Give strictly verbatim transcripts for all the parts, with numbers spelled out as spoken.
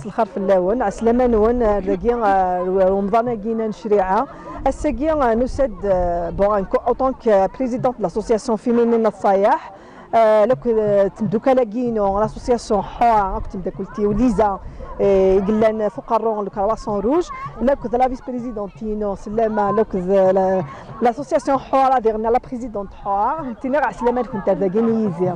Lxir fell-awen, ɛeslama-nwen ar dagi, ar umḍan-agi n ccariɛa. Ass-agi, euh, nusa-d, euh, bon, en tant que présidente de l'association féminine Ṣṣayaḥ, euh, akked, euh, temdukal-agi-inu, l'association Ḥura, akked temdakelt-iw Liza, euh, i yellan f uqerru n le Croissant Rouge, akked la vice-présidente-inu Sellama, akked, euh, la, l'association Ḥura, diɣen la présidente Ḥura, ttiniɣ ɛeslama-nkent ar dagi n yizi.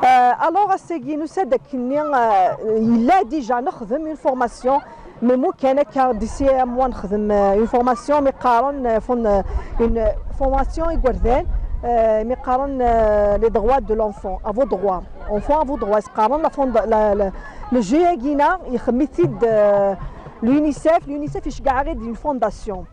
Euh, alors, ass-agi nusa-d akkenni, euh, yella déjà nexdem une formation, mais mu kan akka d'ici un mois nexdem, euh, une formation mi qqaren, euh, fon-, euh, une formation igerdan, euh, mi qqaren, euh, les droits de l'enfant, à vos droits. Enfant à vos droits, qqaren la fonda-, la, la, le jeu-agi-na, ixdem-it-id, euh, l'UNICEF, l'UNICEF iceggeɛ-aɣ-id une fondation.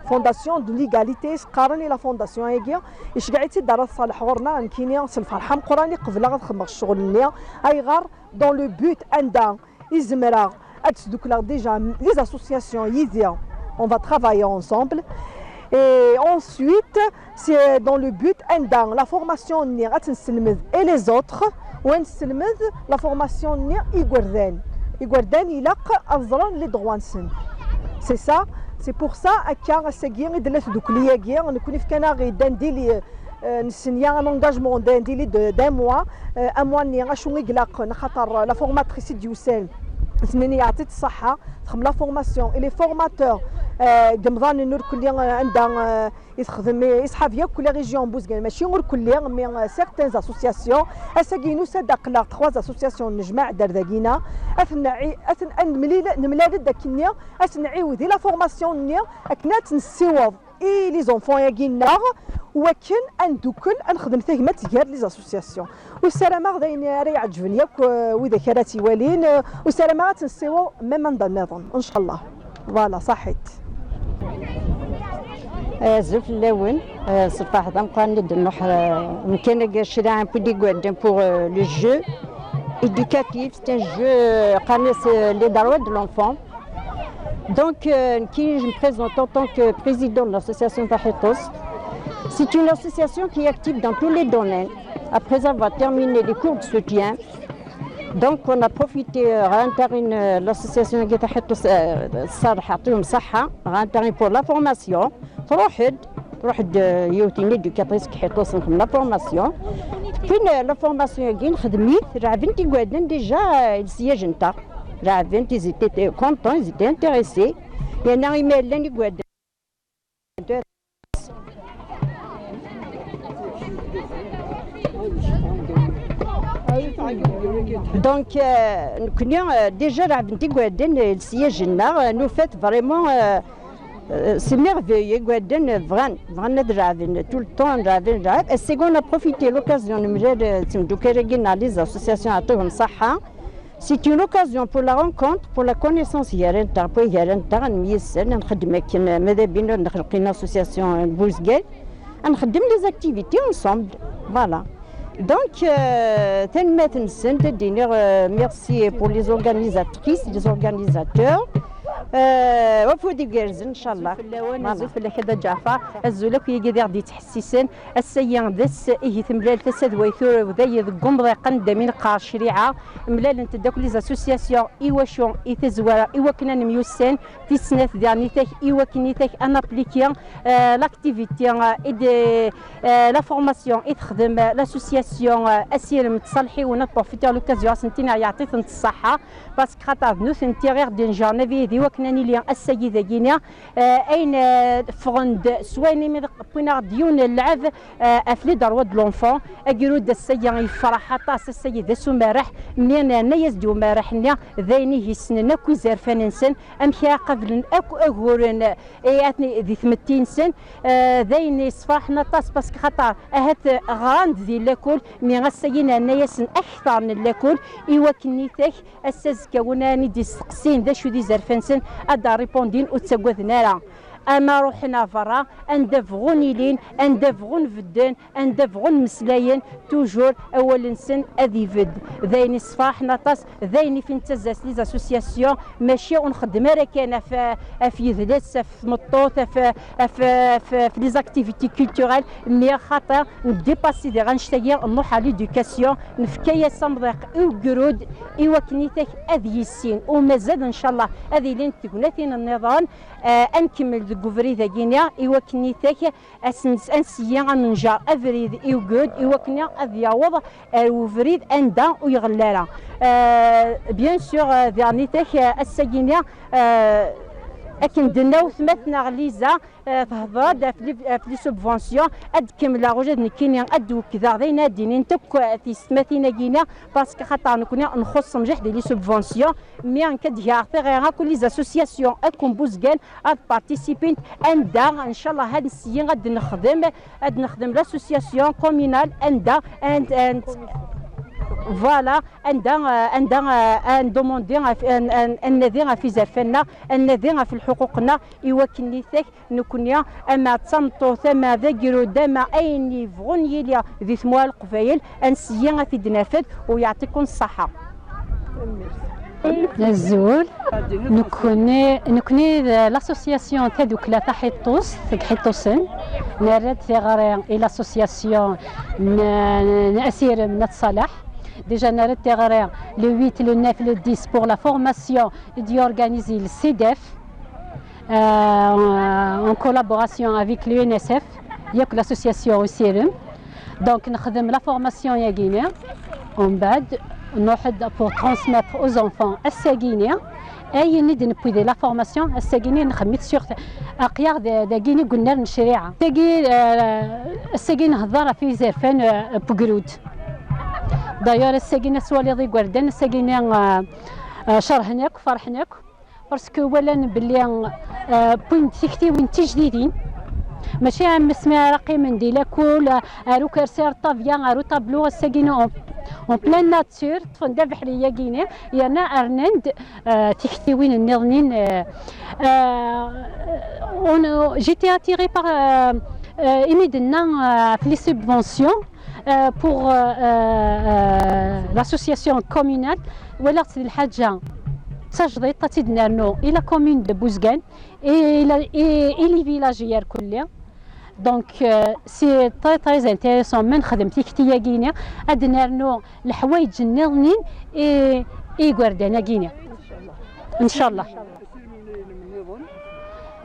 Fondation de l'égalité, s-qqaren i la fondation-agi, iceggeɛ-itt-id ara Ṣaleḥ ɣur-neɣ, nekkini s lferḥ ameqqran i qebleɣ ad xedmeɣ ccɣel-nni. Ayɣer? Dans le but anda i zemreɣ ad sdukleɣ déjà les associations yid-i, on va travailler ensemble. Et ensuite, c'est dans le but anda la formation-nni ad tt-nesselmed et les autres, u ad nesselmed la formation-nni i igerdan. Igerdan ilaq ad ẓren les droits-nsen. C'est ça, c'est pour ça akka ass-agi i d-tella tdukli-agi, nekkni fkan-aɣ-id un délai, euh, nsenya un engagement d'un délai de, d'un mois, euh, un mois-nni acu i ilaqen, axaṭer la formatrice i d-yusan, ttmenni yeɛṭi-tt ṣṣeḥḥa, txem la formation, et les formateurs, euh, deg yemḍanen irkelli, euh, anda, euh, i texdem, i ṣḥab yakk la région n Buzgan, mačči irkelli, mais, euh, certaines associations. Ass-agi nusa-d aql-aɣ trois associations nejmaɛ-d ar dagina, ad ten-, ad ten-, ad nemlil, nemlal-d akkenni, ad ten-nɛiwed i la formation-nni, akken ad tt-nessiweḍ i les enfants-agi-nneɣ, wakken ad ndukkel, ad nexdem tagmat gar les associations. U ssarameɣ d ayen ara iɛeǧben yakk, euh, widak ara tt-iwalin, euh, u ssarameɣ ad tt-nessiweḍ même anda nniḍen, ncallah. Voilà, ṣaḥit. Azul fell-awen, euh, ṣṣbeḥ d ameqqran i d-nruḥ, euh, mkan-agi ccariɛa n Pudigadem pour, euh, le jeu éducatif, c'est un jeu, euh, qqaren-as, euh, les droits de l'enfant. Donc, euh, qui je me présente en tant que président de l'association Tahitos. C'est une association qui est active dans tous les domaines. Après avoir terminé les cours de soutien, donc on a profité, euh, rentré, euh, l'association Tahitos, euh, صراحة يعطيهم الصحة, rentré pour la formation. تروح تروح د-، يوتيني دو كاتريس كحيطوس نخدم لا فورماسيون. Puis لا فورماسيون كي نخدميت، راه بنتي قاعدين déjà السياج نتاع. Ils étaient contents, ils étaient intéressés. Il y en a qui m'ont dit, donc, euh, نكوني، euh, déjà راه بنتي قاعدين السياج هنا، nous fait vraiment, euh, euh, c'est merveilleux, قاعدين بغان، بغان نلعب tout le temps، نلعب، نلعب. Et c'est qu'on a profité l'occasion نمرار تمدوكا لقينا les associations يعطيهم الصحة. C'est une occasion pour la rencontre, pour la connaissance, هي راه نتاع، هي راه نتاع نميسن، نخدم كن، ماذا بينا نخلق une association بوزقال، نخدم les activités ensemble. Voilà. Donc, euh, تنمات نسن تديني, euh, merci pour les organisatrices, les organisateurs. Euh, وفود يقرزن إن شاء الله. Voilà. Azul fell-ak a Dda Ǧaɛfar, azul akk yagi d aɣ-d-yettḥessisen. Ass-agi d ass ihi temlal tasa d way tura deg umḍiq anda mi neqqar ccariɛa, mlalent-d akk les associations, iwacu, i tazwara, i wakken ad nemyussan, tis snat daɣen i tak, i wakken i tak ad napliki, euh, l'activité, euh, et de, euh, la formation i texdem, euh, l'association, euh, Asirem n Tṣalḥiwin, ad profiter l'occasion ad sen-iniɣ yeɛṭi-tent ṣṣeḥḥa, parce que xaṭer d nutenti i ɣ-d-inejren abrid i wakken ad nili ass-agi dagini, euh, ayen, euh, ffɣen-d s wayen imi wwin-aɣ-d yiwen n lɛeb, euh, ɣef les droits de l'enfant, agrud ass-agi yefreḥ aṭas, ass-agi d ass umerreḥ, mi nerna-yas-d i umerreḥ-nni, d ayen i issnen akk izerfan-nsen, amek ara qablen akk uguren, eh, atni di tmetti-nsen, eh, d ayen yessefraḥen aṭas, parce que xaṭer ahat ɣran-d di lakul, mi ass-agi nerna-yasen akter n lakul, i wakken i tak, ass azekka win ara d-isteqsin d acu d izerfan-nsen, ad d-ripondin ur ttaggaden ara. ama ruḥen ɣer berra, anda bɣun ilin, anda bɣun bedden, anda bɣun meslayen, toujours awal-nsen ad ibedd. D ayen yessefraḥen aṭas, d ayen i fin ttazzal les associations, mačči ur nxeddem ara kan ɣef, ɣef yidles, ɣef tmeṭṭut, ɣef, ɣef, ɣef, ɣef les activités culturelles, mais axaṭer ndépasser diɣ annect-agi, nruḥ à l'éducation, nefka-yas amḍiq i ugrud, i wakken itak ad yissin, u mazal, ncallah, ad ilint tegnatin nniḍen, eh, ad nkemmel deg ubrid-agi-nni, i wakken itak ad s-, ad nseyyi ad nenjer abrid i ugrud, i wakken ad yaweḍ ar ubrid anda ur iɣelli ara. Eh, bien sûr, eh, diɣen itak, eh, ass-agi-nni, eh, akken d-tenna wetma-tneɣ Liza, eh, tehder-d ɣef les, ɣef les subventions, ad d-kemmleɣ ula d nekkini, ad d-wekkdeɣ d ayen ad d-inint akk, eh, tiyessetmatin-agi-nni, parce que xaṭer nekkni nxuṣṣ mliḥ di les subventions, mais nekk ad d-geɣ tiɣri akk les associations akk n Buzgan ad participent, anda, ncallah, ad nseyyi ad nexdem, ad nexdem l'association communale, anda, and, and, voilà, anda, eh, anda, eh, ad ndumundi ɣef, ad, ad, ad nnadi ɣef izerfan-nneɣ, ad nnadi ɣef lḥuquq-nneɣ, i wakken itak nekkni, ama d tameṭṭut, ama d agrud, ama ayen yebɣun yili di tmura n Leqbayel, ad nseyyi ad t-id-nafed, u yeɛṭikum ṣṣaḥa. Azul. Nekkni, nekkni d l'association Tadukla Taḥiṭṭust deg Ḥiṭṭusen. Nerra-d tiɣri i l'association n, n Asirem n At Ṣalaḥ. Déjà nerra-d tiɣri le huit, le neuf, le dix pour la formation i d-yorganizi le CEDEF, euh, en collaboration avec l'U N S F, yakk l'association Asirem. Donc nexdem la formation-agi-nni, umbeɛd nruḥ-d pour transmettre aux enfants ass-agi-nni, ayen i d-newwi di la formation ass-agi-nni nxemmem-it sur aqyar d-, dagini deg unnar n ccariɛa. Tagi, euh, ass-agi nhedder ɣef yizerfan, euh, n ugrud. D'ailleurs ass-agi ad twaliḍ igerdan ass-agi-nni, euh, euh, cerhen akk, ferḥen akk. Parce que walan belli, euh, wwin-d tiktiwin tijdidin. Mačči am asmi ara qqimen di lakul, euh, ar ukersi, ar ṭṭabya, ar utablu, ass-agi en, en pleine nature, ṭṭfen-d abeḥri-agi-nni, yerna rnan-d, euh, tiktiwin nniḍnin, euh, euh, on, j'étais attirée par, euh, euh, imi d-tenna, euh, ɣef les subventions, euh, pour, euh, euh, euh, l'association communale, walaɣ-tt d lḥaǧa d tajdiṭ ad tt-id-nernu i la commune de Bouzguène et, et, et les villages irkelli. Donc, euh, c'est très, très intéressant ma nexdem tikti-agi-nni, ad d-nernu leḥwayeǧ nniḍnin i, i yigerdan-agi-nni. Ncallah.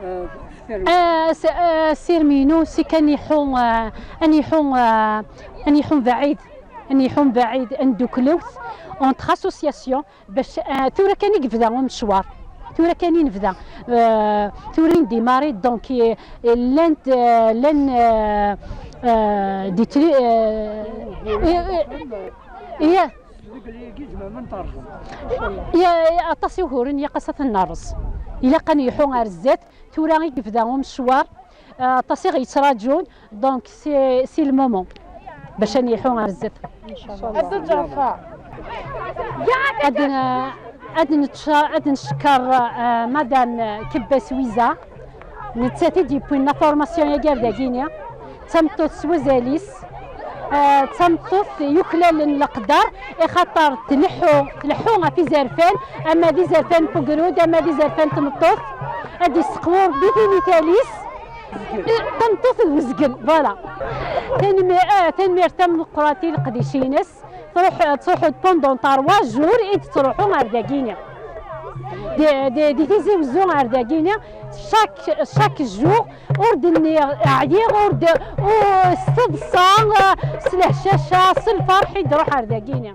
Euh, c'est, euh, Sirmino, c'est kan iḥu, euh, ad iḥu, euh, ad iḥu baɛid, ad iḥu baɛid, ad nduklet entre associations, bac, euh, tura kan i yebda umecwar. Tura kan i nebda. Euh, tura i ndémarrer, donc, euh, llant, euh, llan, euh, euh, des tri-, euh, euh, euh, euh, Deg yagi zemren ad n-terẓem. Ya, aṭas i uguren, ilaq ad ten-nerẓ. Ilaq ad nleḥḥu ar zdat, tura i yebda umecwar, aṭas i ɣ-yettraǧun, donc c'est, c'est le moment bac ad nleḥḥu ar zdat. Ad d-ǧerfa. Ad n-, ad neččar, ad ncekker, euh, Madame Kebbas Wiza. Nettat i d-yewwin la formation-agi ar dagini, d tameṭṭut s wazal-is, eh, d tameṭṭut yuklalen leqder, ixaṭer tleḥḥu, tleḥḥu ɣef izerfan, ama d izerfan n ugrud, ama d izerfan n tmeṭṭut, ad d-isteqwu Rebbi tinital-is, eh, tameṭṭut d uzgen, voilà. Tanmi-, eh, tanemmirt tameqqrant i leqdic-ines. Tṛuḥ, tṛuḥ pendant trois jours i d-ttṛuḥu ar dagini. Di, di, di Tizi Wezzu ar dagini, chaque, chaque jour, ur d-nniɣ ɛyiɣ, ur d-, ur, s teḍsa, s leḥcaca, s lferḥ i d-ruḥ ar dagini.